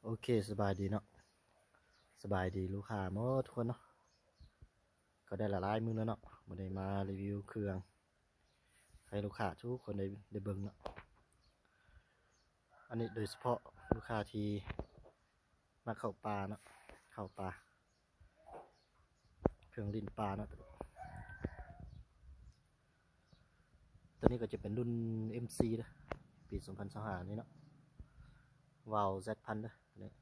ໂອເຄ ສະບາຍດີເນາະ ສະບາຍດີລູກຄ້າໝົດທຸກຄົນເນາະ. ກໍໄດ້ຫຼາຍໆມື້ແລ້ວເນາະ ບໍ່ໄດ້ມາຣີວິວເຄື່ອງໃຫ້ລູກຄ້າທຸກຄົນໄດ້ ໄດ້ເບິ່ງເນາະ. ອັນນີ້ໂດຍສະເພາະລູກຄ້າທີ່ມັກເຂົ້າປ່າເນາະ ເຂົ້າປ່າ ເຄື່ອງຫຼິ້ນປ່າເນາະ. ຕົວນີ້ກໍຈະເປັນລຸ້ນເອັມຊີເດີ ປີສອງພັນຊາວຫ້ານີ້ເນາະ ວາວແຊັດພັນເດີ. ຕົວນີ້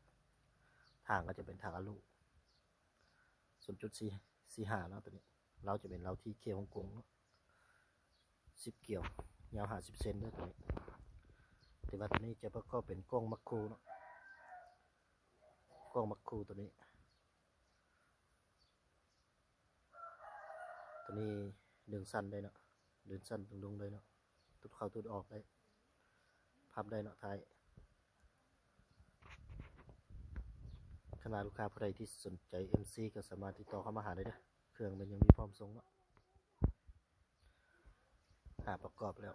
ຖາງກໍຈະເປັນຖາງອາລຸ ສູນຈຸດສີ່ຫ້າເນາະ. ຕົວນີ້ ເລົາຈະເປັນເລົາທີເຄ ຮົງກົງເນາະ ສິບກຽວ ຍາວຫ້າສິບເຊັນເດີຕົວນີ້. ແຕ່ວ່າຕົວນີ້ຈະປະກອບເປັນກ້ອງມາໂຄຣເນາະ ກ້ອງມາໂຄຣຕົວນີ້. ຕົວນີ້ດຶງສັ້ນໄດ້ເນາະ ດຶງສັ້ນດຶງລົງໄດ້ເນາະ ຕຸດເຂົ້າຕຸດອອກໄດ້ ພັບໄດ້ເນາະທ້າຍ. ຄັນວ່າລູກຄ້າຜູ້ໃດທີ່ສົນໃຈເອັມຊີ ກໍສາມາດຕິດຕໍ່ເຂົ້າມາຫາໄດ້ເດີ ເຄື່ອງແມ່ນຍັງມີພ້ອມສົ່ງເນາະ. ຫາປະກອບແລ້ວ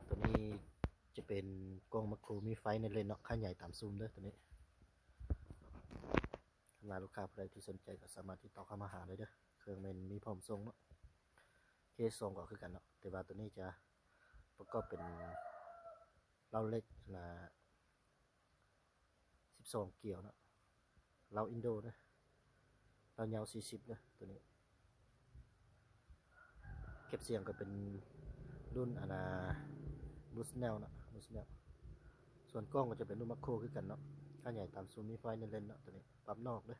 ຕົວນີ້ຈະເປັນກ້ອງມາໂຄຣ ມີໄຟໃນເລນເນາະ ຂະຫຍາຍຕາມຊູມເດີຕົວນີ້. ຄັນວ່າລູກຄ້າຜູ້ໃດທີ່ສົນໃຈກໍສາມາດຕິດຕໍ່ເຂົ້າມາຫາໄດ້ເດີ ເຄື່ອງແມ່ນມີພ້ອມສົ່ງເນາະ. ເຄສອງກໍຄືກັນເນາະ ແຕ່ວ່າຕົວນີ້ຈະປະກອບເປັນເລົາເຫຼັກນະ ສິບສອງກຽວເນາະ ເລົາອິນໂດເດີ ເລົາຍາວສີ່ສິບເດີຕົວນີ້. ເກັບສຽງກໍເປັນລຸ້ນອັນນາ ບູສແນວເນາະ ບູສແນວ. ສ່ວນກ້ອງກໍຈະເປັນລຸ້ນມາໂຄຣຄືກັນເນາະ ຂະຫຍາຍຕາມຊູມ ມີໄຟໃນເລນເນາະ ຕົວນີ້ປັບນອກເດີ.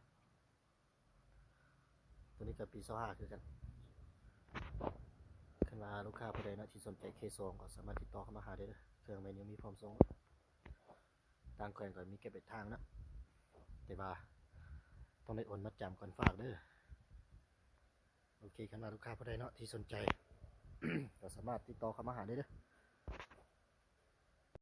ຕົວນີ້ກໍປີຊາວຫ້າຄືກັນ. ຄັນວ່າລູກຄ້າຜູ້ໃດເນາະທີ່ສົນໃຈເຄສອງ ກໍສາມາດຕິດຕໍ່ເຂົ້າມາຫາໄດ້ເດີ ເຄື່ອງແມ່ນຍັງມີພ້ອມສົ່ງ. ຕ່າງແຂວງກໍມີເກັບປາຍທາງເນາະ ແຕ່ວ່າຕ້ອງໄດ້ໂອນມັດຈຳກ່ອນຝາກເດີ. ໂອເຄ ຄັນວ່າລູກຄ້າຜູ້ໃດເນາະທີ່ສົນໃຈ ກໍສາມາດຕິດຕໍ່ເຂົ້າມາຫາໄດ້ເດີ